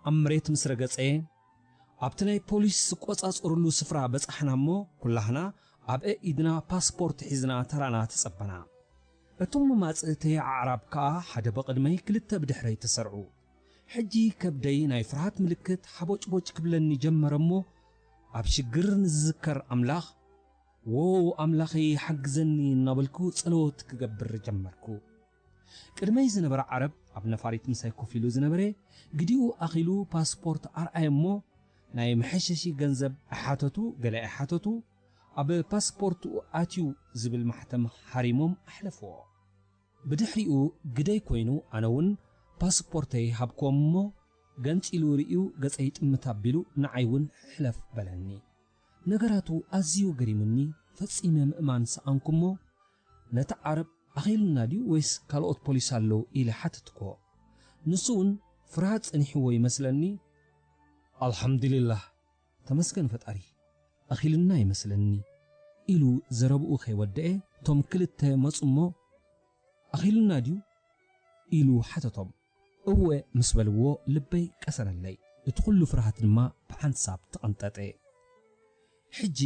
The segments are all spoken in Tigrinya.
ኣብ መሬት ምስ ረገጸ፣ ኣብቲ ናይ ፖሊስ ዝቆጻጸሩሉ ስፍራ በጻሕና እሞ፣ ኩላህና ኣብ ኣኢድና ፓስፖርት ሒዝና ተራና ተጸበና። እቶም መማጽእተይ ኣዕራብ ከኣ ሓደ ብቕድመይ ክልተ ብድሕረይ ተሰርዑ። ሕጂ ከብደይ ናይ ፍርሃት ምልክት ሓቦጭቦጭ ክብለኒ ጀመረ እሞ፣ ኣብ ሽግር ንዝዝከር ኣምላኽ፣ "ዎ ኣምላኸይ ሓግዘኒ" እናበልኩ ጸሎት ክገብር ጀመርኩ። ቅድመይ ዝነበረ ዓረብ ኣብ ነፋሪት ምሳይ ኮፍ ኢሉ ዝነበረ፣ ግዲኡ ኣኺሉ ፓስፖርት ኣርኣየ እሞ፣ ናይ መሐሸሺ ገንዘብ ኣይሓተቱ፣ ገለ ኣይሓተቱ፣ ኣብ ፓስፖርትኡ ኣትዩ ዝብል ማሕተም ሃሪሞም ኣሕለፍዎ። ብድሕሪኡ ግደይ ኮይኑ ኣነ እውን ፓስፖርተይ ሃብክዎም እሞ፣ ገንጺሉ ርእዩ ገጸይ ጥምት ኣቢሉ ንዓይ እውን ሕለፍ በለኒ። ነገራቱ ኣዝዩ ገሪሙኒ፣ ፈጺመ ምእማን ሰኣንኩ እሞ፣ ነቲ ዓረብ "ኣኺሉና ድዩ ወይስ ካልኦት ፖሊስ ኣለዉ?" ኢለ ሓተትክዎ። ንሱ እውን ፍርሃት ጸኒሕዎ ይመስለኒ፣ "ኣልሓምዱሊላህ፣ ተመስገን ፈጣሪ፣ ኣኺሉና ይመስለኒ" ኢሉ ዘረብኡ ከይወደኤ፣ እቶም ክልተ መጹ እሞ፣ "ኣኺሉና ድዩ?" ኢሉ ሓተቶም። "እወ" ምስ በልዎ ልበይ ቀሰነለይ፣ እቲ ኩሉ ፍርሃት ድማ ብሓንሳብ ተቐንጠጠ። ሕጂ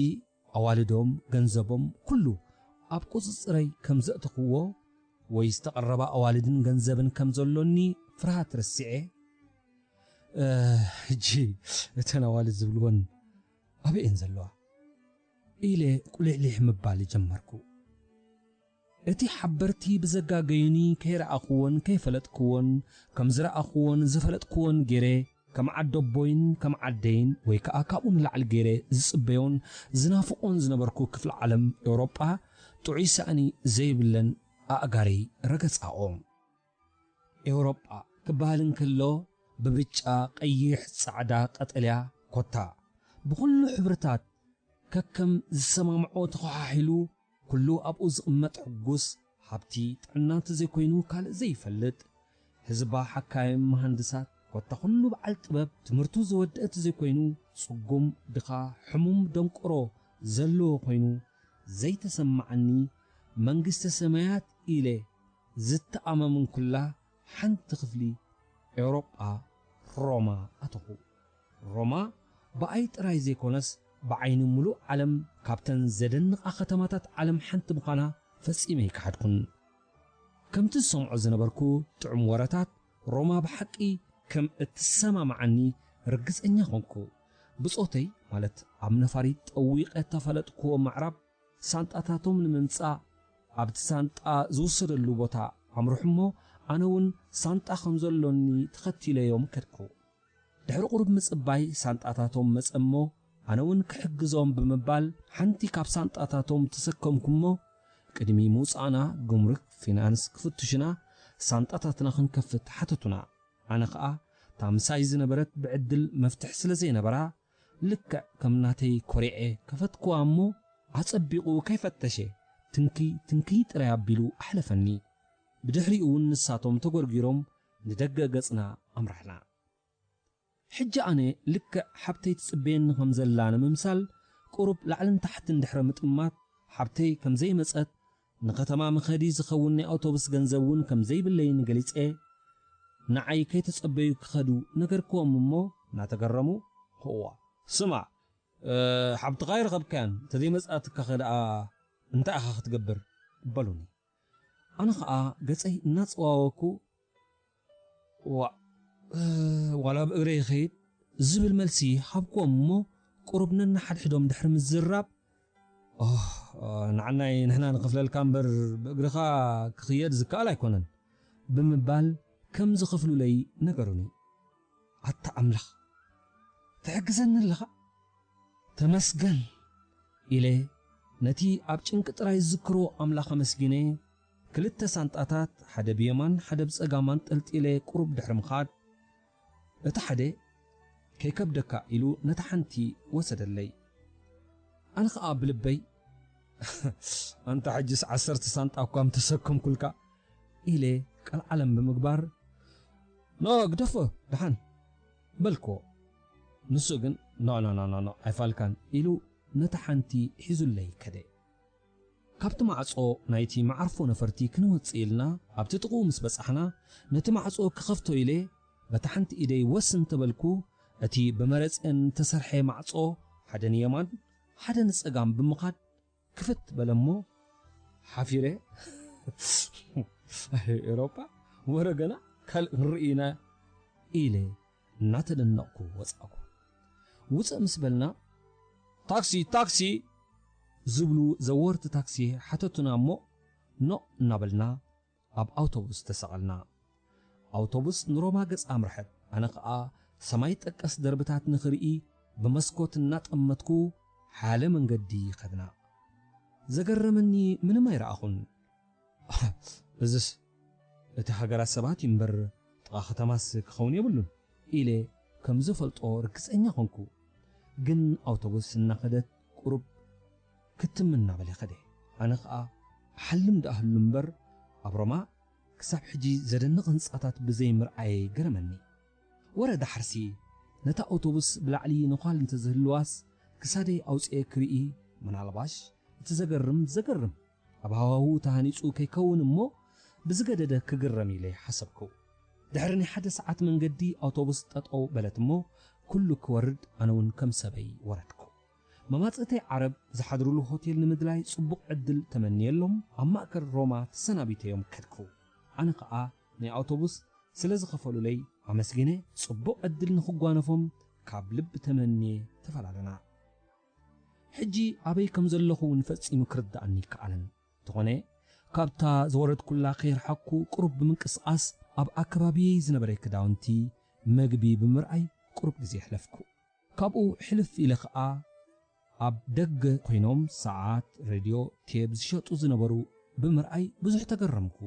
ኣዋልዶም፣ ገንዘቦም፣ ኩሉ ኣብ ቁጽጽረይ ከም ዘእተኽዎ ወይ ዝተቐረባ ኣዋልድን ገንዘብን ከም ዘሎኒ ፍርሃት ረሲዐ፣ "እ፣ ሕጂ እተን ኣዋልድ ዝብልወን ኣበይ እየን ዘለዋ?" ኢለ ቁሊሕሊሕ ምባል ጀመርኩ። እቲ ሓበርቲ ብዘጋገዩኒ ከይረኣኽዎን ከይፈለጥክዎን፣ ከም ዝረኣኽዎን ዝፈለጥክዎን ገይረ፣ ከም ዓደቦይን ከም ዓደይን፣ ወይ ከኣ ካብኡ ንላዕሊ ገይረ ዝጽበዮን ዝናፍቖን ዝነበርኩ ክፍሊ ዓለም ኤውሮጳ፣ ጥዑይ ሳእኒ ዘይብለን ኣእጋረይ ረገጻኦ። ኤውሮጳ ክበሃል እንከሎ፣ ብብጫ፣ ቀይሕ፣ ጻዕዳ፣ ቀጠልያ፣ ኮታ ብኹሉ ሕብርታት ከከም ዝሰማምዖ ተኸሓሒሉ፣ ኩሉ ኣብኡ ዝቕመጥ ሕጉስ፣ ሃብቲ፣ ጥዕና እንተዘይኮይኑ ካልእ ዘይፈልጥ፣ ህዝባ ሓካይም፣ መሃንድሳት፣ ኮታ ኩሉ በዓል ጥበብ፣ ትምህርቱ ዝወደአ እንተዘይኮይኑ ጽጉም፣ ድኻ፣ ሕሙም፣ ደንቆሮ ዘለዎ ኮይኑ ዘይተሰማዓኒ፣ መንግስተ ሰማያት ኢለ ዝተኣማመንኩላ ሓንቲ ክፍሊ ኤውሮጳ ሮማ ኣተኹ። ሮማ ብኣይ ጥራይ ዘይኮነስ፣ ብዓይኒ ምሉእ ዓለም ካብተን ዘደንቓ ከተማታት ዓለም ሓንቲ ምዃና ፈጺመ ኣይከሓድኩን። ከምቲ ዝሰምዖ ዝነበርኩ ጥዑም ወረታት፣ ሮማ ብሓቂ ከም እትሰማምዓኒ ርግጸኛ ኾንኩ። ብጾተይ፣ ማለት ኣብ ነፋሪት ጠዊቐ እተፈለጥክዎ ምዕራብ፣ ሳንጣታቶም ንምምጻእ ኣብቲ ሳንጣ ዝውሰደሉ ቦታ ኣምርሑ እሞ፣ ኣነ እውን ሳንጣ ከም ዘሎኒ ተኸቲለዮም ከድኩ። ድሕሪ ቁሩብ ምጽባይ ሳንጣታቶም መጸ እሞ፣ ኣነ እውን ክሕግዞም ብምባል ሓንቲ ካብ ሳንጣታቶም ተሰከምኩ እሞ፣ ቅድሚ ምውጻእና ጉምሩክ፣ ፊናንስ ክፍትሹና ሳንጣታትና ክንከፍት ሓተቱና። ኣነ ኸኣ እታ ምሳይ ዝነበረት ብዕድል መፍትሕ ስለ ዘይነበራ፣ ልክዕ ከም ናተይ ኮሪዐ ከፈትክዋ እሞ፣ ኣጸቢቑ ከይፈተሸ ትንክይ ትንክይ ጥራይ ኣቢሉ ኣሕለፈኒ። ብድሕሪኡ እውን ንሳቶም ተጎርጊሮም ንደገ ገጽና ኣምራሕና። ሕጂ ኣነ ልክዕ ሓብተይ ትጽበየኒ ከም ዘላ ንምምሳል፣ ቁሩብ ላዕልን ታሕትን ድሕሪ ምጥማት፣ ሓብተይ ከም ዘይመጸት፣ ንኸተማ መኸዲ ዝኸውን ናይ ኣውቶቡስ ገንዘብ እውን ከም ዘይብለይን ገሊጸ፣ ንዓይ ከይተጸበዩ ክኸዱ ነገርክዎም እሞ፣ እናተገረሙ፣ "እዋ፣ ስማዕ፣ እ፣ ሓብትኻ ኣይረኸብካያን፣ እንተዘይመጽኣትካኸ ደኣ እንታይ ኢኻ ክትገብር?" በሉኒ። ኣነ ኸኣ ገጸይ እናጸዋወኩ፣ "ዋእ፣ እ፣ ዋላ ብእግረይ ይኸይድ" ዝብል መልሲ ሃብክዎም እሞ፣ ቁሩብ ነንሓድሕዶም ድሕሪ ምዝራብ፣ "ኦህ፣ እ፣ ንዓናይ ንሕና ንኸፍለልካ እምበር ብእግርኻ ክኽየድ ዝከኣል ኣይኮነን" ብምባል ከም ዝኸፍሉለይ ነገሩኒ። ኣታ ኣምላኽ፣ ትሕግዘኒ ኣለኻ? ተመስገን ኢለ ነቲ ኣብ ጭንቂ ጥራይ ዝዝክሮ ኣምላኽ ኣመስጊነ፣ ክልተ ሳንጣታት፣ ሓደ ብየማን ሓደ ብጸጋም ኣንጠልጢለ ቁሩብ ድሕሪ ምኻድ፣ እቲ ሓደ "ከይከብደካ" ኢሉ ነታ ሓንቲ ወሰደለይ። ኣነ ኸኣ ብልበይ፣ "ኣንታ ሕጅስ ዓሰርተ ሳንጣ እኳ ምተሰከምኩልካ" ኢለ ቀልዓለም ብምግባር፣ "ኖ፣ ግደፎ፣ ደሓን" በልክዎ። ንሱ ግን፣ "ኖ፣ ኖ፣ ኖ፣ ኖ፣ ኖ፣ ኣይፋልካን" ኢሉ ነታ ሓንቲ ሒዙለይ ከደ። ካብቲ ማዕጾ ናይቲ መዓርፎ ነፈርቲ ክንወጽእ ኢልና ኣብቲ ጥቕኡ ምስ በጻሕና፣ ነቲ ማዕጾ ክኸፍቶ ኢለ፣ በታ ሓንቲ ኢደይ ወስ እንተበልኩ፣ እቲ ብመረፅን ተሰርሐ ማዕጾ ሓደ ንየማን ሓደ ንጸጋም ብምኻድ ክፍት በለ እሞ፣ ሓፊረ፣ "ኤሮፓ ወረ ገና ካልእ ክንርኢ ኢና" ኢለ እናተደነቕኩ ወጻእኩ። ውጽእ ምስ በልና፣ "ታክሲ፣ ታክሲ!" ዝብሉ ዘወርቲ ታክሲ ሓተቱና እሞ፣ ኖእ እናበልና ኣብ ኣውቶቡስ ተሰቐልና። ኣውቶቡስ ንሮማ ገጻ ኣምርሐት። ኣነ ኸኣ ሰማይ ጠቀስ ደርብታት ንኽርኢ ብመስኮት እናጠመትኩ ሓያለ መንገዲ ኸድና። ዘገረመኒ ምንም ኣይረኣኹን። "እዝስ እቲ ሃገራት ሰባት እዩ እምበር ጥቓ ከተማስ ክኸውን የብሉን" ኢለ ከም ዝፈልጦ ርግጸኛ ኾንኩ። ግን ኣውቶቡስ እናኸደት ቁሩብ ክትም እናበለ ኸደ። ኣነ ኸኣ ሓልም ደኣ ህሉ እምበር ኣብ ሮማ ክሳብ ሕጂ ዘደንቕ ህንጻታት ብዘይ ምርኣየይ ገረመኒ። ወረ ዳሕርሲ ነታ ኣውቶቡስ ብላዕሊ ነዃል እንተዝህልዋስ ክሳደይ ኣውጽኤ ክርኢ፣ ምናልባሽ እቲ ዘገርም ዘገርም ኣብ ሃዋህው ተሃኒጹ ከይከውን እሞ ብዝገደደ ክግረም ኢለ ሓሰብኩ። ድሕሪ ናይ ሓደ ሰዓት መንገዲ ኣውቶቡስ ጠጠው በለት እሞ ኩሉ ክወርድ ኣነ እውን ከም ሰበይ ወረድኩ። መማጽእተይ ዓረብ ዝሓድሩሉ ሆቴል ንምድላይ ጽቡቕ ዕድል ተመንየሎም ኣብ ማእከል ሮማ ተሰናቢተዮም ከድኩ። ኣነ ኸኣ ናይ ኣውቶቡስ ስለ ዝኸፈሉለይ ኣመስጊነ ጽቡቕ ዕድል ንኽጓነፎም ካብ ልቢ ተመንየ ተፈላለና። ሕጂ ኣበይ ከም ዘለኹ እውን ፈጺሙ ክርድኣኒ ይከኣልን። እንተኾነ ካብታ ዝወረድኩላ ከይርሓኩ ቁሩብ ብምንቅስቓስ ኣብ ኣከባቢየይ ዝነበረ ክዳውንቲ፣ መግቢ ብምርኣይ ቁሩብ ግዜ ኣሕለፍኩ። ካብኡ ሕልፍ ኢለ ኸኣ ኣብ ደገ ኮይኖም ሰዓት፣ ሬድዮ፣ ቴብ ዝሸጡ ዝነበሩ ብምርኣይ ብዙሕ ተገረምኩ።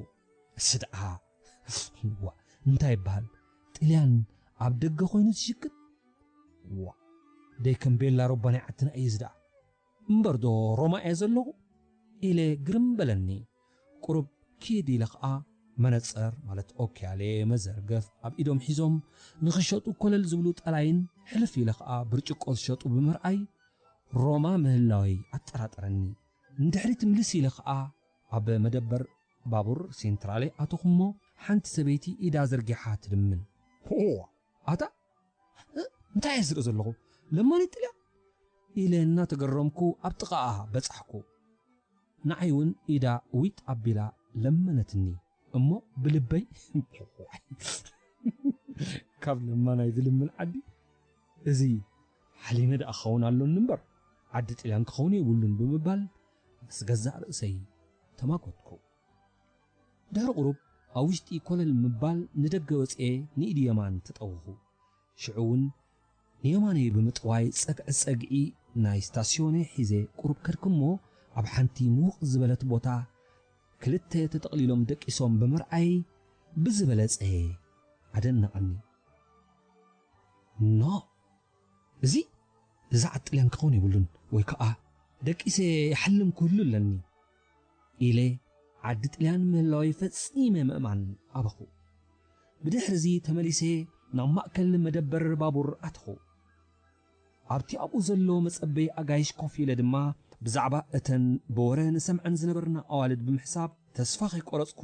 እሲ ደኣ፣ ዋ፣ እንታይ ይበሃል? ጥልያን ኣብ ደገ ኮይኑ ዝሽቅጥ? ዋ፣ ደይ ከም ቤላ ሮባ ናይ ዓድና እዩ እዚ ደኣ። እምበር ዶ ሮማ እየ ዘለኹ? ኢለ ግርም በለኒ። ቁሩብ ኪድ ኢለ ኸኣ መነጸር ማለት ኦክያሌ፣ መዘርገፍ ኣብ ኢዶም ሒዞም ንኽሸጡ ኮለል ዝብሉ ጠላይን ሕልፍ ኢለ ኸኣ ብርጭቆ ዝሸጡ ብምርኣይ ሮማ ምህላወይ ኣጠራጠረኒ። ንድሕሪት ምልስ ኢለ ኸኣ ኣብ መደበር ባቡር ሴንትራሌ ኣተኹ እሞ ሓንቲ ሰበይቲ ኢዳ ዘርጊሓ ትልምን። "ሆ! ኣታ እ፣ እንታይ እየ ዝርኢ ዘለኹ? ለማኒት ጥልያን?" ኢለ እናተገረምኩ ኣብ ጥቓኣ በጻሕኩ። ንዓይ እውን ኢዳ ዊጥ ኣቢላ ለመነትኒ። እሞ ብልበይ፣ "ካብ ለማናይ ዝልምን ዓዲ እዚ ሓሊመ ደኣ ክኸውን ኣሎኒ እምበር ዓዲ ጥልያን ክኸውን የብሉን" ብምባል ምስ ገዛእ ርእሰይ ተማጎትኩ። ድሕሪ ቁሩብ ኣብ ውሽጢ ኮለል ምባል ንደገ ወጽኤ ንኢድ የማን ተጠወኹ። ሽዑ እውን ንየማነይ ብምጥዋይ ጸግዒ ጸግዒ ናይ ስታስዮነይ ሒዘ ቁሩብ ከድኩ እሞ ኣብ ሓንቲ ምውቕ ዝበለት ቦታ ክልተ ተጠቕሊሎም ደቂሶም ብምርኣይ ብዝበለጸ ኣደነቐኒ። "ኖ! እዚ፣ እዚ ዓዲ ጥልያን ክኸውን የብሉን፣ ወይ ከኣ ደቂሰ ይሓልም ክህሉ ኣለኒ" ኢለ ዓዲ ጥልያን ምህላወይ ፈጺመ ምእማን ኣበኹ። ብድሕሪ እዚ ተመሊሰ ናብ ማእከል መደበር ባቡር ኣተኹ። ኣብቲ ኣብኡ ዘሎ መጸበዪ ኣጋይሽ ኮፍ ኢለ ድማ ብዛዕባ እተን ብወረ ንሰምዐን ዝነበርና ኣዋልድ ብምሕሳብ ተስፋ ከይቆረጽኩ፣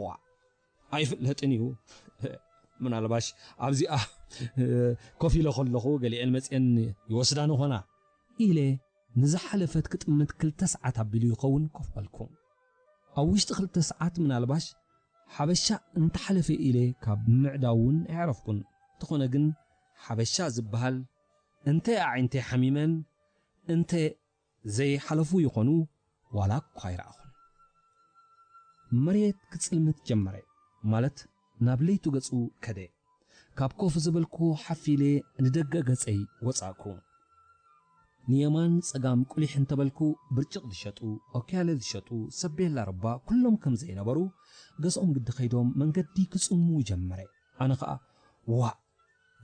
"ዋእ፣ ኣይፍለጥን እዩ። ምናልባሽ ኣብዚኣ ኮፍ ኢለ ከለኹ ገሊኤን መጺኤን ይወስዳን ይኾና" ኢለ ንዝሓለፈት ክጥምት ክልተ ሰዓት ኣቢሉ ይኸውን ኮፍ በልኩ። ኣብ ውሽጢ ክልተ ሰዓት ምናልባሽ ሓበሻ እንተሓለፈ ኢለ ካብ ምዕዳው እውን ኣይዓረፍኩን። እንተኾነ ግን ሓበሻ ዝበሃል እንተ ኣዒንተይ ሓሚመን እንተ ዘይሓለፉ ይኾኑ ዋላ እኳ ኣይረኣኹን። መሬት ክጽልምት ጀመረ፣ ማለት ናብ ለይቱ ገጹ ከደ። ካብ ኮፍ ዝበልኩ ሓፍ ኢለ ንደገ ገጸይ ወጻእኩ። ንየማን ጸጋም ቁሊሕ እንተበልኩ ብርጭቕ ዝሸጡ፣ ኦክያለ ዝሸጡ፣ ሰብ ቤላ ረባ ኩሎም ከም ዘይነበሩ ገዝኦም ግዲ ከይዶም መንገዲ ክጽሙ ጀመረ። ኣነ ኸኣ ዋእ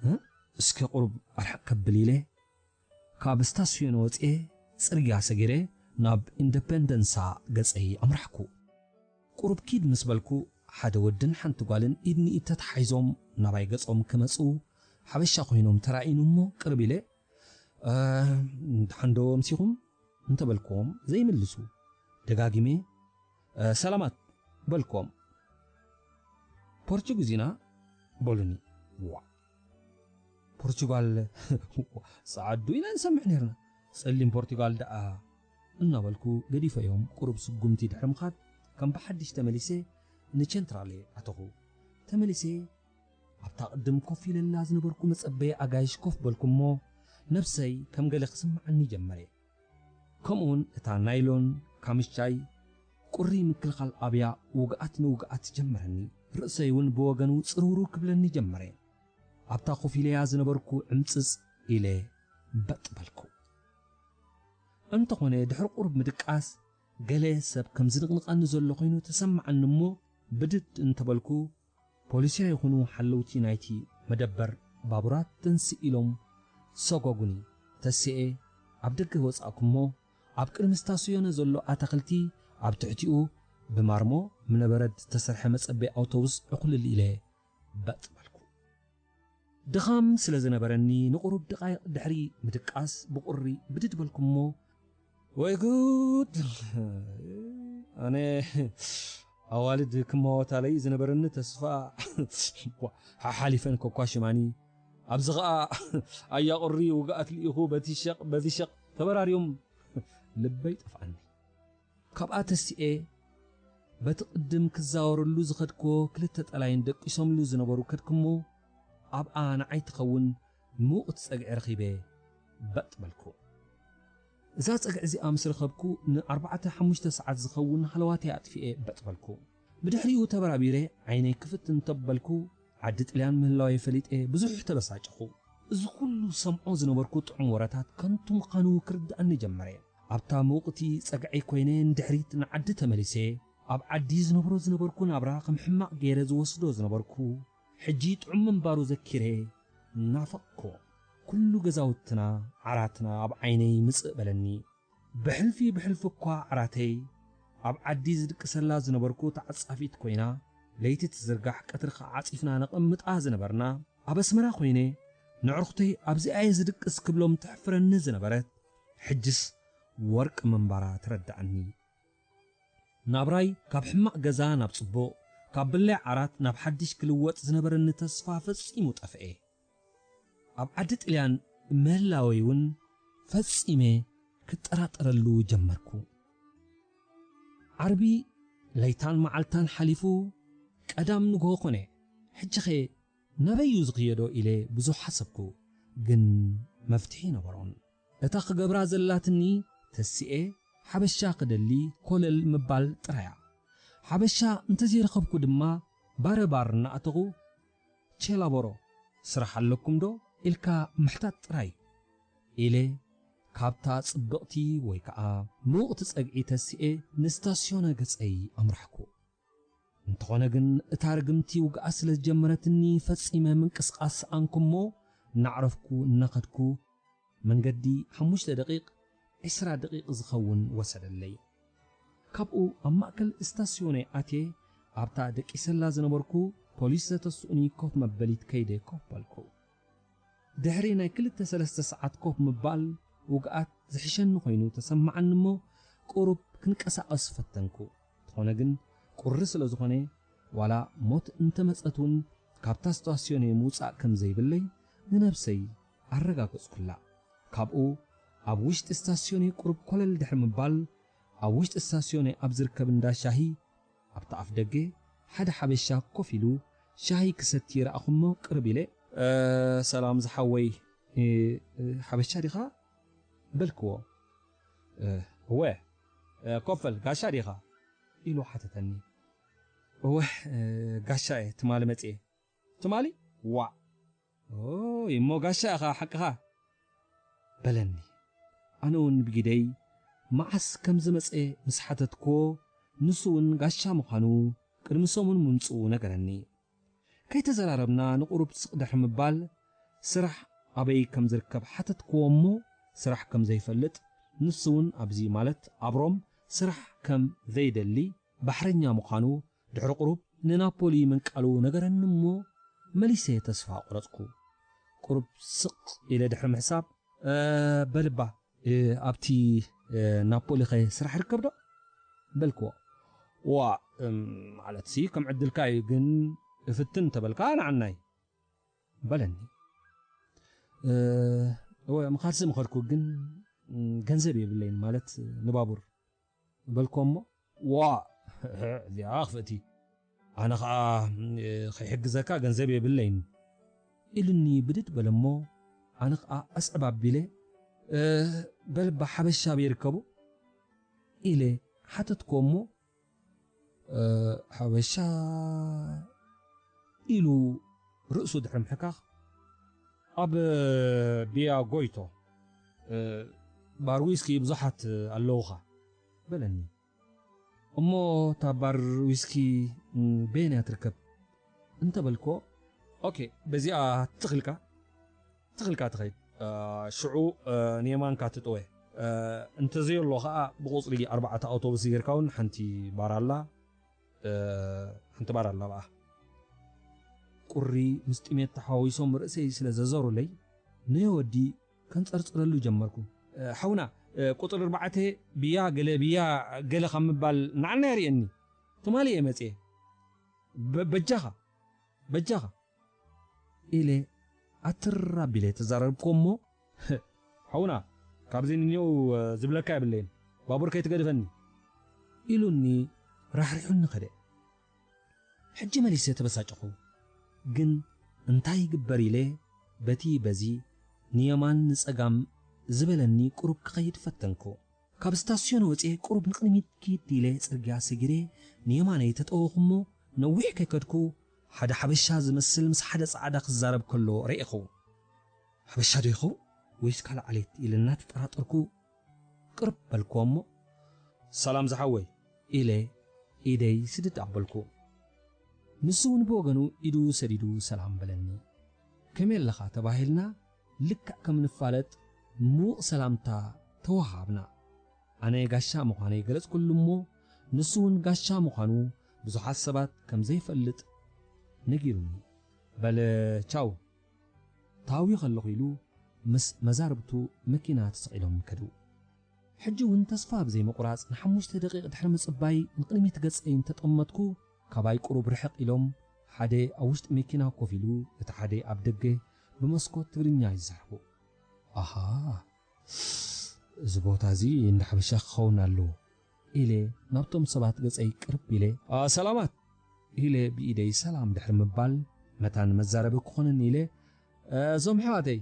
እ? እስከ ቁሩብ ኣርሕቕ ከብል ኢለ ካብ ስታስዮን ወጽኤ ጽርግያ ሰጊረ ናብ ኢንደፐንደንሳ ገጸይ ኣምራሕኩ። ቁሩብ ኪድ ምስ በልኩ ሓደ ወድን ሓንቲ ጓልን ኢድ ንኢድ ተተሓሒዞም ናባይ ገጾም ክመጹ ሓበሻ ኮይኖም ተራእዩኒ እሞ ቅርብ ኢለ "እ፣ ደሓን ዶ ኣምሲኹም?" እንተበልክዎም ዘይምልሱ። ደጋጊመ "እ፣ ሰላማት" በልክዎም። "ፖርቹጊዝ ኢና" በሉኒ። ዋ ፖርቹጋል ጸዓዱ ኢና ንሰምዕ ነርና። ጸሊም ፖርቹጋል ደኣ እናበልኩ ገዲፈዮም ቁሩብ ስጉምቲ ድሕሪ ምኻድ ከም ብሓድሽ ተመሊሰ ንቸንትራሌ ኣተኹ። ተመሊሰ ኣብታ ቅድም ኮፍ ኢለላ ዝነበርኩ መጸበዪ ኣጋይሽ ኮፍ በልኩ እሞ ነብሰይ ከም ገለ ክስምዓኒ ጀመረ። ከምኡውን እታ ናይሎን ካምሻይ ቁሪ ምክልኻል ኣብያ ውግኣት ንውግኣት ጀመረኒ። ርእሰይ እውን ብወገኑ ጽርውርው ክብለኒ ጀመረ። ኣብታ ኮፍ ኢለያ ዝነበርኩ ዕምጽጽ ኢለ በጥ በልኩ። እንተኾነ ድሕሪ ቁሩብ ምድቃስ ገለ ሰብ ከም ዝንቕንቐኒ ዘሎ ኮይኑ ተሰማዓኒ እሞ ብድድ እንተበልኩ ፖሊስያ ይኹኑ ሓለውቲ ናይቲ መደበር ባቡራት ተንስእ ኢሎም ሰጓጉኒ። ተሲኤ ኣብ ደገ ወጻእኩ እሞ ኣብ ቅድሚ ስታስዮነ ዘሎ ኣታኽልቲ ኣብ ትሕቲኡ ብማርሞ ምነበረድ ዝተሰርሐ መጸበዪ ኣውቶቡስ ዕኹልል ኢለ በጥ በልኩ። ድኻም ስለ ዝነበረኒ ንቑሩብ ደቓይቕ ድሕሪ ምድቃስ ብቑሪ ብድድ በልኩ እሞ ወይ ጉድ! ኣነ ኣዋልድ ክመወታለይ ዝነበረኒ ተስፋ ሓሓሊፈን ኮኳሽማኒ። ኣብዚ ኸኣ ኣያ ቁሪ ውግኣት ልኢኹ በቲ ሸቕ በዚ ሸቕ ተበራርዮም ልበይ ጠፍኣኒ። ካብኣ ተሲኤ በቲ ቅድም ክዛወረሉ ዝኸድክዎ ክልተ ጠላይን ደቂሶምሉ ዝነበሩ ከድክሞ ኣብኣ ንዓይ ትኸውን ምውቕቲ ጸግዒ ረኺበ በጥ በልኩ። እዛ ጸግዒ እዚኣ ምስ ረኸብኩ ንኣርባዕተ ሓሙሽተ ሰዓት ዝኸውን ሃለዋተይ ኣጥፊኤ በጥ በልኩ። ብድሕሪኡ ተበራቢረ ዓይነይ ክፍት እንተበልኩ ዓዲ ጥልያን ምህላወይ ፈሊጠ ብዙሕ ተበሳጨኹ። እዚ ኩሉ ሰምዖ ዝነበርኩ ጥዑም ወረታት ከንቱ ምዃኑ ክርድኣኒ ጀመረ። ኣብታ ምውቕቲ ጸግዐይ ኮይነ ንድሕሪት ንዓዲ ተመሊሰ። ኣብ ዓዲ ዝነብሮ ዝነበርኩ ናብራ ከም ሕማቕ ገይረ ዝወስዶ ዝነበርኩ፣ ሕጂ ጥዑም ምንባሩ ዘኪረ ናፈቕኮ። ኩሉ ገዛውትና፣ ዓራትና ኣብ ዓይነይ ምጽእ በለኒ። ብሕልፊ ብሕልፊ እኳ ዓራተይ ኣብ ዓዲ ዝድቅሰላ ዝነበርኩ ተዓጻፊት ኮይና፣ ለይቲ ትዝርጋሕ ቀትሪ ኸዓ ዓጺፍና ነቐምጣ ዝነበርና፣ ኣብ ኣስመራ ኮይነ ንዕርኽተይ ኣብዚኣ እየ ዝድቅስ ክብሎም ተሕፍረኒ ዝነበረት፣ ሕጅስ ወርቂ ምንባራ ተረድኣኒ። ናብራይ ካብ ሕማቕ ገዛ ናብ ጽቡቕ፣ ካብ ብላይ ዓራት ናብ ሓድሽ ክልወጥ ዝነበረኒ ተስፋ ፈጺሙ ጠፍኤ። ኣብ ዓዲ ጥልያን ምህላወይ እውን ፈጺመ ክጠራጠረሉ ጀመርኩ። ዓርቢ ለይታን መዓልታን ሓሊፉ ቀዳም ንግሆ ኮነ። ሕጂኸ ናበይ እዩ ዝኽየዶ ኢለ ብዙሕ ሓሰብኩ፣ ግን መፍትሒ ነበሮን። እታ ክገብራ ዘላትኒ ተሲኤ ሓበሻ ክደሊ ኮለል ምባል ጥራያ። ሓበሻ እንተዘይረኸብኩ ድማ ባረ ባር እናኣተኹ ቼላቦሮ ስራሕ ኣለኩም ዶ ኢልካ ምሕታት ጥራይ ኢለ ካብታ ጽብቕቲ ወይ ከኣ ምውቕቲ ጸግዒ ተሲኤ ንስታስዮነ ገጸይ ኣምራሕኩ። እንተኾነ ግን እታ ርግምቲ ውግኣ ስለ ዝጀመረትኒ ፈጺመ ምንቅስቓስ ሰኣንኩ እሞ እናዕረፍኩ እናኸድኩ መንገዲ ሓሙሽተ ደቂቕ ዒስራ ደቂቕ ዝኸውን ወሰደለይ። ካብኡ ኣብ ማእከል እስታስዮነ ኣትየ ኣብታ ደቂሰላ ዝነበርኩ ፖሊስ ዘተስኡኒ ኮፍ መበሊት ከይደ ኮፍ በልኩ። ድሕሪ ናይ ክልተ ሰለስተ ሰዓት ኮፍ ምባል ውግኣት ዝሕሸኒ ኮይኑ ተሰማዓኒ እሞ ቁሩብ ክንቀሳቐስ ፈተንኩ። እንተኾነ ግን ቁሪ ስለ ዝኾነ ዋላ ሞት እንተመጸት እውን ካብታ ስታስዮነ ምውጻእ ከም ዘይብለይ ንነብሰይ ኣረጋገጽኩላ። ካብኡ ኣብ ውሽጢ ስታስዮነ ቁሩብ ኮለል ድሕሪ ምባል ኣብ ውሽጢ ስታስዮነ ኣብ ዝርከብ እንዳ ሻሂ ኣብቲ ኣፍ ደገ ሓደ ሓበሻ ኮፍ ኢሉ ሻሂ ክሰቲ ረኣኹሞ ቅርብ ኢለ "እ፣ ሰላም ዝሓወይ፣ እ፣ እ፣ ሓበሻ ዲኻ?" በልክዎ። "እ፣ እወ፣ እ፣ ኮፍ በል ጋሻ ዲኻ?" ኢሉ ሓተተኒ። "እወ፣ እ፣ ጋሻ እየ፣ ትማሊ መጽየ." "ትማሊ? ዋእ! ኦይ፣ እሞ ጋሻ ኢኻ ሓቅኻ?" በለኒ። ኣነ እውን ብጊደይ መዓስ ከም ዝመጸ ምስ ሓተትክዎ፣ ንሱ እውን ጋሻ ምዃኑ ቅድሚ ሰሙን ምምጽኡ ነገረኒ። ከይተዘራረብና ንቑሩብ ስቕ ድሕሪ ምባል፣ ስራሕ ኣበይ ከም ዝርከብ ሓተትክዎ እሞ፣ ስራሕ ከም ዘይፈልጥ፣ ንሱ እውን ኣብዚ ማለት ኣብ ሮም ስራሕ ከም ዘይደሊ፣ ባሕረኛ ምዃኑ ድሕሪ ቁሩብ ንናፖሊ ምንቃሉ ነገረኒ እሞ መሊሰ ተስፋ ቆረጽኩ። ቁሩብ ስቕ ኢለ ድሕሪ ምሕሳብ፣ "እ፣ በልባ፣ እ፣ ኣብቲ፣ እ፣ ናፖሊኸ ስራሕ ርከብ ዶ?" በልክዎ። "ዋ፣ እም፣ ማለትሲ ከም ዕድልካ እዩ፣ ግን እፍትን እንተበልካ ንዓናይ" በለኒ። "እ፣ እወ፣ ምኻድሲ ምኸድኩ፣ ግን፣ ም፣ ገንዘብ የብለይን፣ ማለት ንባቡር" በልኮ እሞ፣ "ዋ፣ እዚኣ ክፍእቲ፣ ኣነ ኸዓ፣ እ፣ ከይሕግዘካ ገንዘብ የብለይን" ኢሉኒ ብድድ በለ እሞ፣ ኣነ ኸዓ ኣስዕብ ኣቢለ፣ "እ፣ በልባ ሓበሻ ኣበይ ይርከቡ?" ኢለ ሓተትኮ እሞ፣ "እ፣ ሓበሻ" ኢሉ ርእሱ ድሕሪ ምሕካኽ፣ "ኣብ ቢያ ጎይቶ፣ እ፣ ባር ዊስኪ ብዙሓት ኣለውኻ" በለኒ። "እሞ እታ ባር ዊስኪ፣ ም፣ በየን እያ ትርከብ?" እንተበልኮ፣ "ኦኬ፣ በዚኣ ትኽልካ፣ ትኽልካ ትኸይድ። እ፣ ሽዑ፣ እ፣ ንየማንካ ትጥወ። እ፣ እንተዘየሎ ኸዓ ብቁፅሪ ኣርባዕተ ኣውቶቡስ ጌርካ እውን ሓንቲ ባር ኣላ፣ እ፣ ሓንቲ ባር ኣላ ብኣ።" ቁሪ ምስ ጥሜት ተሓዋዊሶም ርእሰይ ስለ ዘዘሩለይ፣ ነዮ ወዲ ከንጸርጽረሉ ጀመርኩ። "እ፣ ሓውና፣ እ፣ ቁጽሪ ኣርባዕተ ብያ ገለ ብያ ገለ ካብ ምባል ንዓና የርእየኒ። ትማሊ እየ መጽየ። በ-፣ በጃኻ፣ በጃኻ" ኢለ ኣትር ኣቢለ ተዛረብኩ እሞ፣ "ሓውና፣ ካብዚ ንኔው፣ እ፣ ዝብለካ የብለይን። ባቡር ከይትገድፈኒ" ኢሉኒ ራሕሪሑኒ ከደ። ሕጂ መሊሰ ተበሳጨኹ። ግን እንታይ ይግበር ኢለ በቲ በዚ ንየማን ንጸጋም ዝበለኒ ቁሩብ ክኸይድ ፈተንኩ። ካብ ስታስዮን ወጺኤ ቁሩብ ንቕድሚት ኪድ ኢለ ጽርግያ ሰጊረ ንየማነይ ተጠወኹ እሞ ነዊሕ ከይከድኩ ሓደ ሓበሻ ዝመስል ምስ ሓደ ጻዕዳ ክዛረብ ከሎ ርኤኹ። ሓበሻ ዶ ይኸውን ወይስ ካልእ ዓሌት ኢለ እናተጠራጠርኩ ቅርብ በልኩዎ እሞ፣ "ሰላም ዝሓወይ" ኢለ ኢደይ ስድድ ኣበልኩ። ንሱ እውን ብወገኑ ኢዱ ሰዲዱ ሰላም በለኒ። "ከመይ ኣለኻ?" ተባሂልና ልክዕ ከም ንፋለጥ ምዉቕ ሰላምታ ተወሃሃብና። ኣነ ጋሻ ምዃነይ ገለጽኩሉ እሞ፣ ንሱ እውን ጋሻ ምዃኑ ብዙሓት ሰባት ከም ዘይፈልጥ ነጊሩኒ። "በል ቻው፣ ታዊ ከለኹ" ኢሉ ምስ መዛርብቱ መኪና ተሰቒሎም ከዱ። ሕጂ እውን ተስፋ ብዘይ ምቑራጽ ንሓሙሽተ ደቂቕ ድሕሪ ምጽባይ ንቕድሚት ገጸይ እንተጠመትኩ፣ ካባይ ቁሩብ ርሕቕ ኢሎም፣ ሓደ ኣብ ውሽጢ መኪና ኮፍ ኢሉ፣ እቲ ሓደ ኣብ ደገ ብመስኮት ትግርኛ ይዛረቡ። "ኣሃ፣ እዚ ቦታ እዚ እንዳ ሓበሻ ክኸውን ኣለዎ" ኢለ ናብቶም ሰባት ገጸይ ቅርብ ኢለ፣ "ኣ፣ ሰላማት" ኢለ ብኢደይ ሰላም ድሕሪ ምባል፣ መታን መዛረቢ ክኾነኒ ኢለ፣ "እ፣ እዞም ኣሕዋተይ፣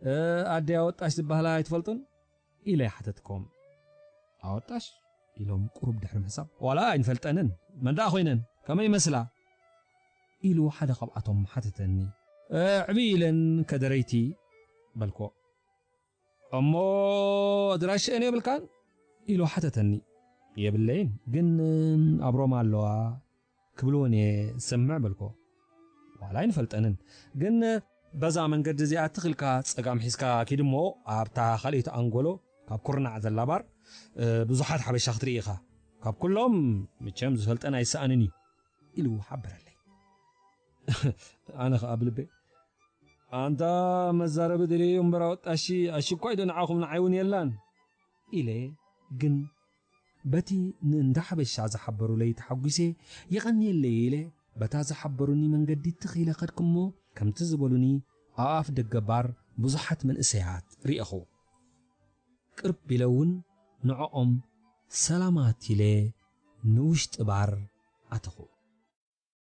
እ፣ ኣደይ ኣወጣሽ ዝበሃላ ኣይትፈልጡን?" ኢለ ሓተትኮም። "ኣወጣሽ?" ኢሎም ቁሩብ ድሕሪ ምሕሳብ፣ "ዋላ ኣይንፈልጠንን፣ መን ደኣ ኮይነን? ከመይ ይመስላ?" ኢሉ ሓደ ካብኣቶም ሓተተኒ። "እ፣ ዕብይ ኢለን ከደረይቲ" በልኮ። "እሞ ኣድራሽአን የብልካን?" ኢሉ ሓተተኒ። "የብለይን፣ ግን ኣብ ሮማ ኣለዋ ክብልወን እየ ዝሰምዕ" በልኮ። "ዋላ ኣይንፈልጠንን፣ ግን በዛ መንገዲ እዚኣ ትኽልካ ጸጋም ሒዝካ ኪድ እሞ ኣብታ ካልኣይቲ ኣንጎሎ ካብ ኩርናዕ ዘላ ባር፣ እ፣ ብዙሓት ሓበሻ ክትርኢ ኢኻ። ካብ ኩሎም መቸም ዝፈልጠን ኣይሰኣንን እዩ" ኢሉ ሓበረለይ። ኣነ ኸኣ ብልበይ፣ "ኣንታ መዛረቢ ደልየ እምበር ኣወጣሺ ኣሽኳይ ዶ ንዓኹም ንዓይ እውን የላን?" ኢለ፣ ግን በቲ ንእንዳ ሓበሻ ዝሓበሩለይ ተሓጒሰ፣ "የቐንየለይ" ኢለ በታ ዝሓበሩኒ መንገዲ ትኽ ኢለ ከድኩ እሞ፣ ከምቲ ዝበሉኒ ኣብ ኣፍ ደገ ባር ብዙሓት መንእሰያት ርኤኹ። ቅርብ ኢለ እውን ንዕኦም ሰላማት ኢለ ንውሽጢ ባር ኣተኹ።